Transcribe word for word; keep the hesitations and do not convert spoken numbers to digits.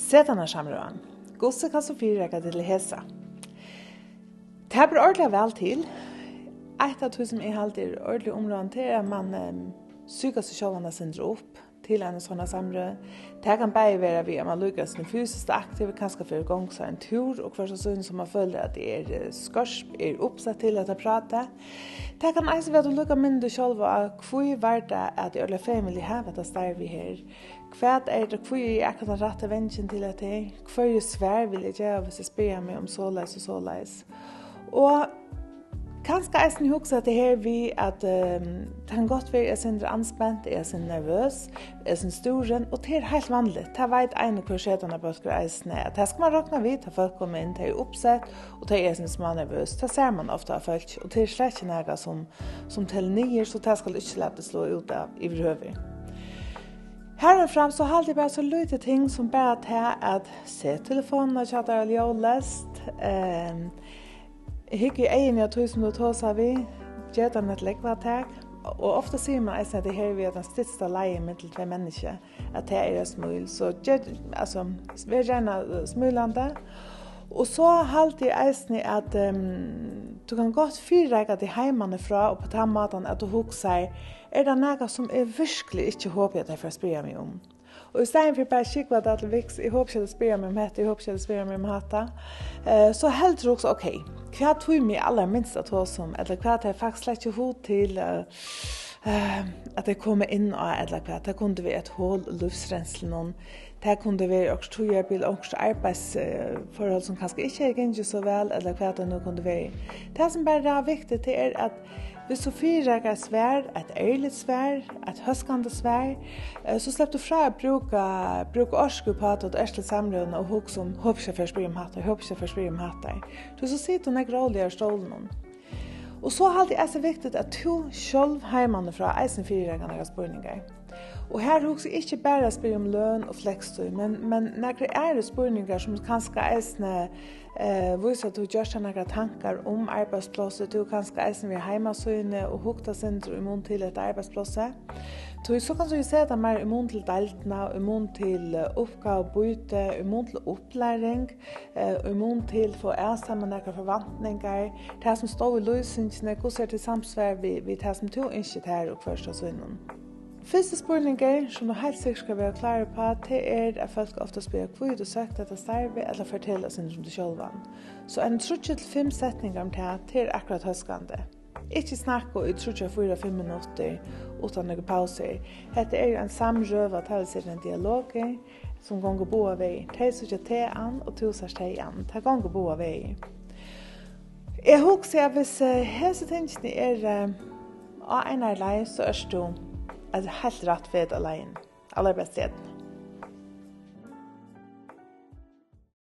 Setanarsamrøðan. Hvussu kanst tú fyrireika teg til hesa? Tað ber ordiliga væl til. Eitt av tí, sum eg haldi er ordiliga umráðandi, tað er, at mann, ehm, psykar seg sjálvan eitt sindur upp til eina sovorðna samrøðu. Tað kann bæði vera við, at mann líka er fysiskt aktiv, kanska fer í gongd, sær ein túr, og hvørt á sín, so mann følir, at tað er, eh, skørp, er uppsett til hetta prátið. Tað kann eisini vera, at tú líka minnir teg sjálv á, hví var tað, at eg ordiliga fegin vildi hava hetta starvið her? Hvat er tað, hví eri eg akkurát tann rætti vangin til hetta her? Hvørji svar vil eg geva, hvis eg spyrja meg um soleiðis og soleiðis? Og kanska eisini hugsa hetta her við, at, ehm, tað kann gott vera, eg eri sindur anspent, eg eri sindur nervøs, eg eri sindur stúrin, og tað er heilt vanligt. Tað veit ein og hvør setanarbólkur eisini, at tað skal mann rokna við, tá fólk koma inn, tey eru uppsett, og tey eru sindur smá nervøs. Tað sær mann ofta á fólki, og tað er slett ikki nakað, sum, sum telur niður, so tað skal ikki latast sláa út av yvirhøvur. Harumframt so haldi eg bara so lítið ting sum bara tað at set telefonina hjá tær á ljóðleyst, ehm, hygg í eyguni á tí sum tú tosar við, ger tað eitt lógvatak, og ofta sigur mann eisini, at tað her við at tann stytsta leiðin millum tvey menniskju, at tað er eitt smíl. So ger, altso, ver gjarna, eh, smílandi. Og so haldi eg eisini, at, ehm, tú kann gott fyrireika teg heimanífrá og á tann mátan, at tú hugsar, er tað nakað, sum eg virkuliga ikki hopi, at tey fara at spyrja meg um? Og í staðin fyri bara at skúgva tað til viks, eg hopi ikki, at tey spyrja meg um hetta, eg hopi ikki, at tey spyrja meg um hatta, eh, so heldur hugsa, ok, hvat tími eg allarminst at tosa um, ella hvat hevði eg faktiskt slett ikki hug til, eh, eh, at tey koma inn á, ella hvat, tað kundi verið eitt hol í lívsrenslunum, tað kundi verið okkurt tíðarbil, okkurt arbeiðsforhold, sum kanska ikki hevði gingið so væl, ella hvat tað nú kundi verið. Tað, sum bara er viktigt, tað er, at hvis tú fyrireikar eitt svar, eitt ærligt svar, eitt hóskandi svar, eh, so slepp tú frá at brúka, brúka orku upp á tað, at tú ert til samrøðuna og hugsa um, hopi ikki, tey fara at spyrja um hatta, hopi ikki, tey fara at spyrja um hatta. Tí so situr tú nógv róligari í stólinum. Og so haldi eg eisini viktigt, at tú sjálv heimanífrá eisini fyrireikar nakrar spurningar. Og her hugsi eg ikki bara at spyrja um løn og flekstíð, men, men nakrir aðrir spurningar, sum kanska eisini, eh, vísa, at tú gjørt tær nakrar tankar um arbeiðsplássið, tú kanska eisini við heimasíðuni og hugt eitt sindur í mun til hetta arbeiðsplássið. Tí so kanst tú jú seta tað meir í mun til deildina, í mun til, eh, uppgávubýti, í mun til upplæring, eh, í mun til fáa avstemmað nakrar forventningar, tað sum stóð í lýsingini, hvussu er tað í samsvari við, við tað, sum tú ynskir tær og hvørt á sínum. Fyrsti spurningur, sum tú heilt sikkurt skal vera klárur uppá, tað er, at fólk ofta spyrja, hví hevur tú søkt hetta starvið, ella fortelja eitt sindur um teg sjálvan. So ein tríggjar til fimm setningar um tað, tað er akkurát hóskandi. Ikki snakka í tríggjar, fýra, fimm minuttir uttan nøkur pausur. Hetta er jú ein samrøða, tað vil siga ein dialogur, sum gongur báðar vegir. Tey síggja teg an, og tú sært tey an. Tað gongur báðar vegir. Eg hugsi, at hvis, eh, hesi tingini eru, eh, á einari leið, so ert tú eitt heilt rætt stað á leiðini. Allarbest seinni.